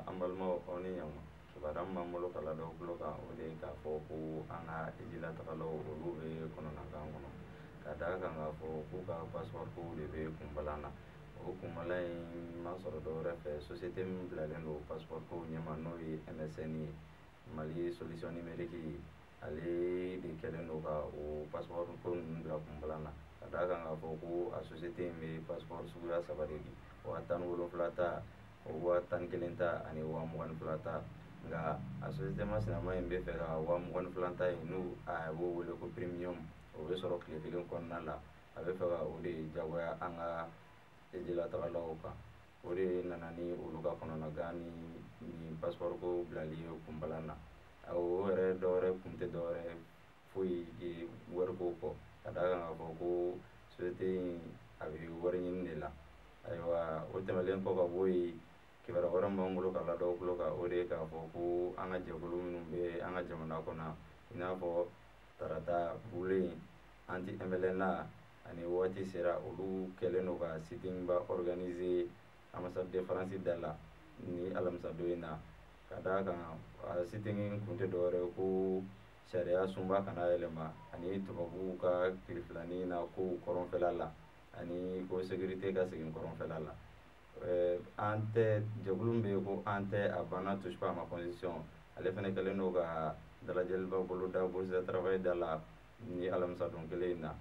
An balimaw, aw ni ɲama. Kibaruya min b'an bolo ka lada aw tulo kan, o de ye k'a fɔ ko an ka hijilatagalaw, olu bɛ kɔnɔnagan kɔnɔ, ka d'a kan k'a fɔ k'u ka passeport kow de bɛ kunbalan na. O kunbalan in ma sɔrɔ dɔwɛrɛ fɛ, société min bilalen don passeport kow ɲɛma, n'o ye MSN ye, Mali Solution Numérique, ale de kɛlen don ka o passeport ko ninnu bila kunbalan na, ka d'a kan k'a fɔ ko a société in bɛ passeport suguya saba de di: 17,000 ta, 11,000 ta ani 22,000 ta. Nka a société masinama in bɛ fɛ ka 22,000 ta in, n'u a b'o wele ko premium, o bɛ sɔrɔ tile kelen kɔnɔna la. A bɛ fɛ ka o de jagoya an ka hijilatagalaw kan. O de nana ni olu ka kɔnɔnagan ni nin passeport ko bilali ye kunbalan na. O yɛrɛ dɔwɛrɛ kun tɛ dɔwɛrɛ foyi ye wariko kɔ, ka d'a kan k'a fɔ ko société in a bɛ wari ɲini de la. Ayiwa, o tɛmɛnen kɔ ka bɔ yen, kibaruya wɛrɛ min b'an bolo ka lada aw tulo kan, o de ye k'a fɔ ko an ka jɛkulu minnu bɛ an ka jamana kɔnɔ, i n'a fɔ Tarata Bulen, anti MLNA ani Waati Sera, olu kɛlen don ka sit-in ba organiser ambassade de France da la ni alamisa don in na, ka d'a kan a sit-in kun tɛ dɔwɛrɛ ko sariya sunba kana yɛlɛma, ani tubabuw ka tile filanin na kow kɔrɔnfɛla la, ani ko sécurité ka segin kɔrɔnfɛla la. An tɛ jɛkulu min bɛ yen ko an tɛ a banna touche pas à ma constitution, ale fana kɛlen don ka dalajɛliba boloda bourse de travail da la ni alamisa don kelen in na.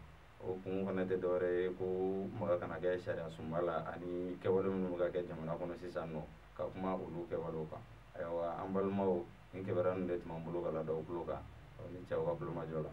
O kun fana tɛ dɔwɛrɛ ye ko maga kana kɛ sariya sunba la, ani kɛwale minnu bɛ ka kɛ jamana kɔnɔ sisan nɔ, ka kuma olu kɛwalew kan. Ayiwa, an balimaw, nin kibaruya ninnu de tun b'an bolo ka lada aw tulo kan. Aw ni ce aw ka tulomajɔ la.